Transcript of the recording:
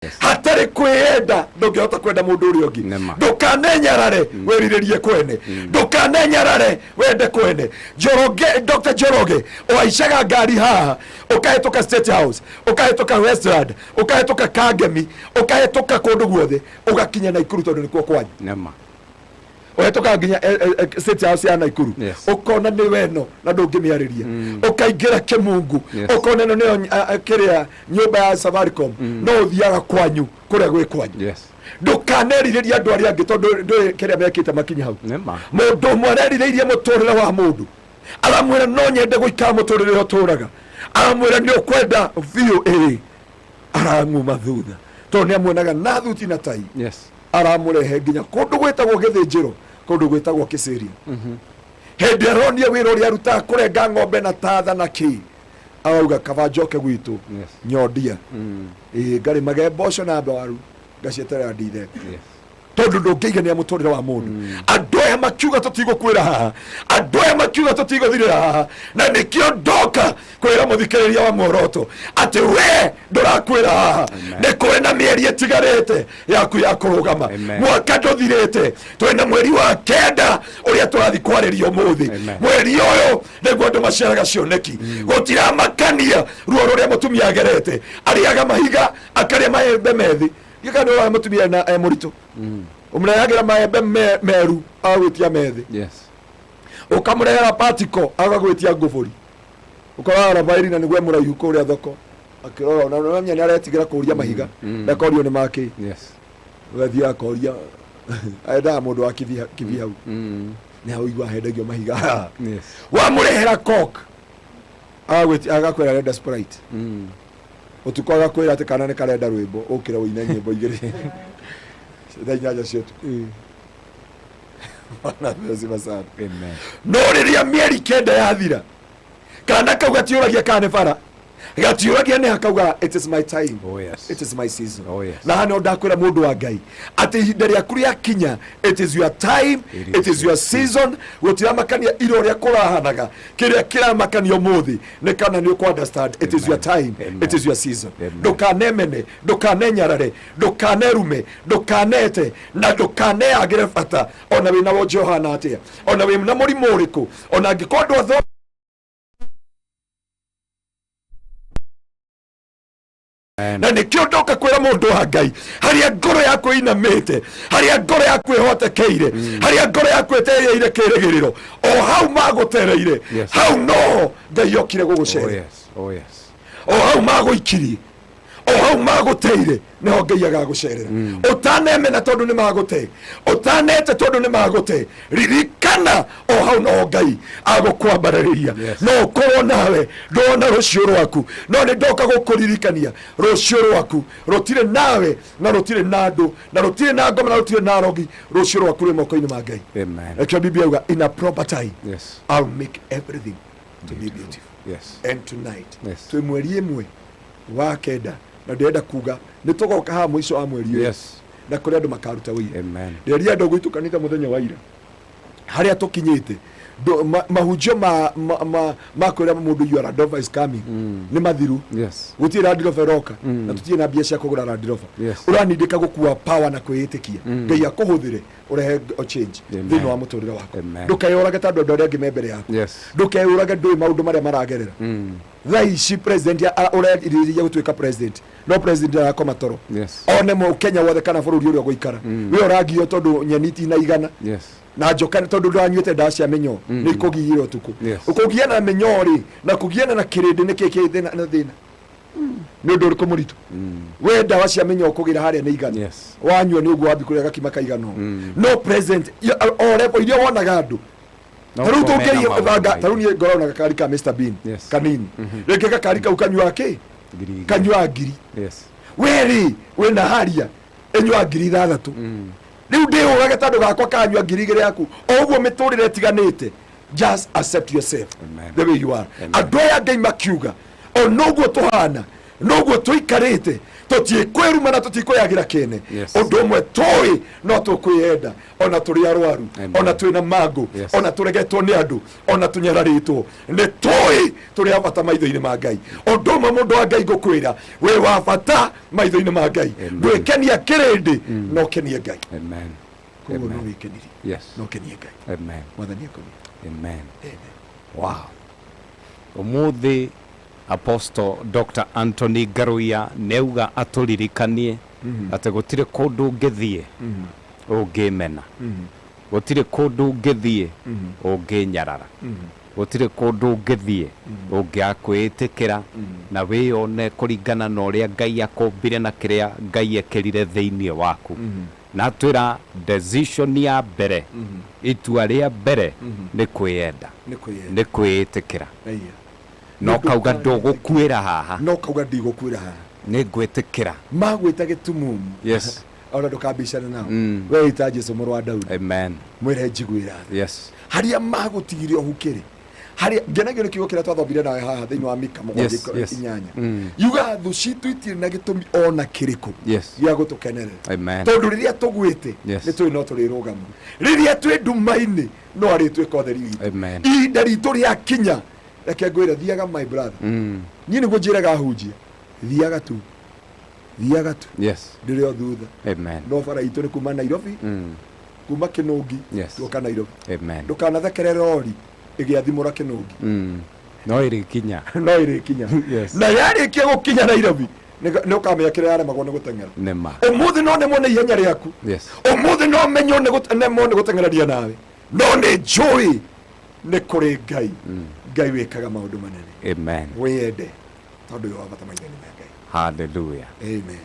Hatarĩ kwĩyenda ndũngĩhota kwenda mũndũ ũrĩa ũngĩ. Nĩma. Ndũkanenyarare wĩrirĩrie kwene, ndũkanenyarare wende kwene. Njoroge, Dr. Njoroge ũhaicaga ngari haha, ũkahĩtũka State House, ũkahĩtũka Westland, ũkahĩtũka Kangemi, ũkahĩtũka kũndũ guothe, ũgakinya Naikuru tondũ nĩkuo kwanyu. Nĩma. Ũhĩtũkaga nginya State House ya Naikuru. Ũkona nĩ weno na ndũngĩmĩarĩria, ũkaingĩra Kĩmungu. Ũkona ĩno nĩyo kĩrĩa nyũmba ya Safaricom, no ũthiaga kwanyu kũrĩa gwĩ kwanyu. Ndũkanerirĩrie andũ arĩa angĩ tondũ ndũĩ kĩrĩa mekĩte makinya hau. Nĩma. Mũndũ ũmwe arerirĩirie mũtũrĩre wa mũndũ, aramwĩra no nyende gũikara mũtũrĩre ũrĩa ũtũraga, aramwĩra nĩ ũkwenda biũ, ĩĩ, arang'uma thutha tondũ nĩ amuonaga na thuti na tai. Aramũrehe nginya kũndũ gwĩtagwo Gĩthĩnjĩro, kũndũ gwĩtagwo Kĩcĩria. Hĩndĩ aronia wĩra ũrĩa arutaga, kũrenga ng'ombe na tatha na kĩ, arauga kaba njoke gwitũ. Nyondia ĩĩ ngarĩmage mboco na waru, ngacieterera ndithe. Tondũ ndũngĩigania mũtũrĩre wa mũndũ. Andũ aya makiuga tũtigũkwĩra haha, andũ aya makiuga tũtigũthirĩra haha, na nĩkĩo ndoka kwĩra mũthikĩrĩria wa Muoroto atĩ we ndũrakwĩra haha. Amen. Nĩ kũrĩ na mĩeri ĩtigarĩte yaku ya kũrũgama. Amen. Mwaka ndũthirĩte, twĩna mweri wa kenda ũrĩa tũrathiĩ kwarĩria ũmũthĩ. Amen. Mweri ũyũ nĩguo andũ maciaraga cioneki. Gũtiramakania ruo rũrĩa mũtumia agerete, arĩaga mahiga, akarĩa maembe methĩ. Gĩka nĩ ũrora mũtumia na e mũritũ, ũmũrehagĩra maembe meru, agagwĩtia methĩ. Ũkamũrehera patiko, agagwĩtia ngũbũri. Ũkoraga Rafaeli na nĩguo mũraihu kũrĩa thoko akĩrora, ona ũramenya nĩ aretigĩra kũria mahiga, ndakorio nĩ makĩ. Ũgathiĩ akoria, endaga mũndũ wa kibi hau. Nĩ hau igua hendagio mahiga. Wamũrehera coke, agakwĩra arenda Sprite. Ũtukũ agakwĩra atĩ kana nĩ karenda rwĩmbo, ũkĩre ũine nyĩmbo 2 thaa 8 cia ũtukũ. Bwana apewe sifa sana. Amen. No rĩrĩa mĩeri 9 yathira, kana kau gatiũragia kana nĩ bara, gatiũragia nĩ hakauga it is my time. Oh yes. It is my season. Oh, yes. Na hano ndakwĩra mũndũ wa Ngai atĩ ihinda rĩaku rĩakinya, it is your time. It it is your season. Gũtiramakania ira ũrĩa kũrahanaga, kĩrĩa kĩramakania ũmũthĩ nĩ kana nĩ ũkũ understand it is your time. Amen. It is your season. Amen. Ndũkanemene, ndũkanenyarare, ndũkanerume, ndũkanete na ndũkaneyagĩre bata, ona wĩna wonje ũhana atĩa, ona wĩna mũrimũ ũrĩkũ, ona angĩkorwo ndwatho. Amen. Na nĩkĩo ndoka kwĩra mũndũ wa Ngai, harĩa ngoro yaku ĩinamĩte, harĩa ngoro yaku ĩhotekeire, harĩa ngoro yaku ĩteyeire kĩrĩgĩrĩro, o hau magũtereire, hau noho Ngai okire Oh gũgũcera. yes. Oh yes. O hau magũikirie, o hau magũteire, nĩho Ngai agagũcerera. Ũtanemena tondũ nĩ magũte, ũtanete tondũ nĩ magũte, ririkana o hau noho Ngai agũkwambarĩria. No ũkorwo nawe ndona rũciũ rwaku, no nĩ ndoka gũkũririkania rũciũ rwaku rũtirĩ nawe na rũtirĩ na andũ na rũtirĩ na ngoma na rũtirĩ na rogi. Rũciũ rwaku rwĩ moko-inĩ ma Ngai. Amen. Rekio Biblia yuga in a proper time I'll make everything to be beautiful. And tonight, twĩ mweri 1 wa kenda, na ndĩrenda kuga nĩ tũgoka haha mũico wa mweri ũyũ na kũrĩ andũ makaruta wĩira. Amen. Ndĩreria andũ gwitũ kanitha mũthenya wa ira harĩa tũkinyĩte mahunjio ma kwĩra mũndũ your Land Rover is coming nĩ mathiru. Gũtirĩ Land Rover ĩroka na tũtirĩ na mbia cia kũgũra Land Rover. Ũranindĩka gũkua power na kwĩĩtĩkia Ngai akũhũthĩre ũrehe change Amen. thĩinĩ wa mũtũrĩre waku. Amen. Ndũkeyũrage ta andũ arĩa angĩ me mbere yaku. Ndũkeyũrage, ndũĩ maũndũ marĩa maragerera. Thaa ici president ũrerirĩria gũtuĩka president, no president arakoma toro one mo Kenya wothe kana bũrũri ũrĩa ũgũikara we ũragio tondũ nyeni tina igana na njoka tondũ ndũranyuĩte ndawa cia mĩnyoo nĩ ikũgiire ũtukũ. Ũkũgiana na mĩnyoo rĩ na kũgiana na kĩrĩndĩ nĩ kĩ kĩ thĩna na thĩna nĩ ũndũ ũrĩkũ mũritũ? We ndawa cia mĩnyoo kũgĩra harĩa nĩ igana. Wanyua nĩ ũguo wambi kũrĩa gakima kaigana ũũ. No president o level iria wonaga andũ No ta rĩu gũkorwo mena tũngĩria maũndũ banga maingĩ. ta rĩu niĩ ngoragwo na gakari ka Mr Bean kanini, rĩngĩ gakari kau kanyuaga kĩ? 2000. Kanyuaga 1000. We rĩ wĩna haria ĩnyuaga 6000. Rĩu ndĩũrage tondũ gakwa kanyua 2000 yaku o ũguo mĩtũrĩre ĩtiganĩte. Just accept yourself Amen. the way you are. Amen. Andũ aya Ngai makiuga o noguo tũhana. Noguo tũikarĩte tũtikwĩruma na tũtikwĩyagĩra kĩene. Yes. Ũndũ ũmwe tũĩ no tũkwĩyenda ona tũrĩ arwaru, Amen. ona twĩna mangũ, Yes. ona tũregetwo nĩ andũ, ona tũnyararĩtwo, nĩ tũĩ tũrĩ a bata maitho-inĩ ma Ngai. Ũndũ ũmwe, mũndũ wa Ngai, ngũkwĩra wĩ wa bata maitho-inĩ ma Ngai. Amen. Ndwĩkenia kĩrĩndĩ, no kenie Ngai. Amen. Koguo no Amen. wĩkenirie, Yes. no kenie Ngai. Amen. Mwathani akũrie. Amen. Amen. Wow. Umuthi Apostle Dr. Anthony Ngaruiya nĩauga atũririkanie atĩ gũtirĩ kũndũ ũngĩthiĩ ũngĩmena, gũtirĩ kũndũ ũngĩthiĩ ũngĩnyarara, gũtirĩ kũndũ ũngĩthiĩ ũngĩaga kwĩĩtĩkĩra na wĩyone kũringana na ũrĩa Ngai akũmbire na kĩrĩa Ngai ekĩrire thĩinĩ waku. Na twĩra decision ya mbere, itua rĩa mbere nĩ kwĩyenda, nĩ kwĩyenda, nĩ kwĩĩtĩkĩra. Ĩya. No kauga ndũgũkuĩra haha. No kauga ndigũkuĩra haha. Nĩ ngwĩtĩkĩra. Magwĩta gĩtumumu, ona ndũkambicana nao. We ĩta Jesu mũrũ wa Daudi. Amen. Mwĩre njiguĩra tha. Harĩa magũtigire ũhukĩrĩ, harĩa ngenagio nĩ kiugo kĩrĩa twathomire nawe haha thĩinĩ wa Mika 7 8. Yuga thũ citũ itirĩ na gĩtũmi ona kĩrĩkũ gĩa gũtũkenerera, Amen. tondũ rĩrĩa tũgwĩte, nĩ tũĩ no tũrĩrũgama. Rĩrĩa twĩ nduma-inĩ, no arĩtuĩka ũtheri witũ. Amen. Ihinda ritũ rĩakinya, reke ngwĩre, thiaga, my brother. Niĩ nĩguo njĩraga ahunjia, thiaga tu, thiaga tu. Ndĩrĩ o thutha. Amen. No bara itũ nĩ kuma Nairobi, kuma Kĩnũngi, tuoka Nairobi. Amen. Ndũkanathekere rori ĩgĩathimũra Kĩnũngi. No ĩrĩkinya. No ĩrĩkinya. Na yarĩkia gũkinya Nairobi, nĩ ũkamenya kĩrĩa yaremagwo nĩ gũteng'era. Nĩma. Ũmũthĩ no nemwo nĩ ihenya rĩaku. Ũmũthĩ no menywo nĩ nemwo nĩ gũteng'erania nawe, no nĩ njũĩ nĩ kũrĩ Ngai, Ngai wĩkaga maũndũ manene. Amen. Wĩyende tondũ wĩ wa bata maitho-inĩ ma Ngai. Hallelujah. Amen.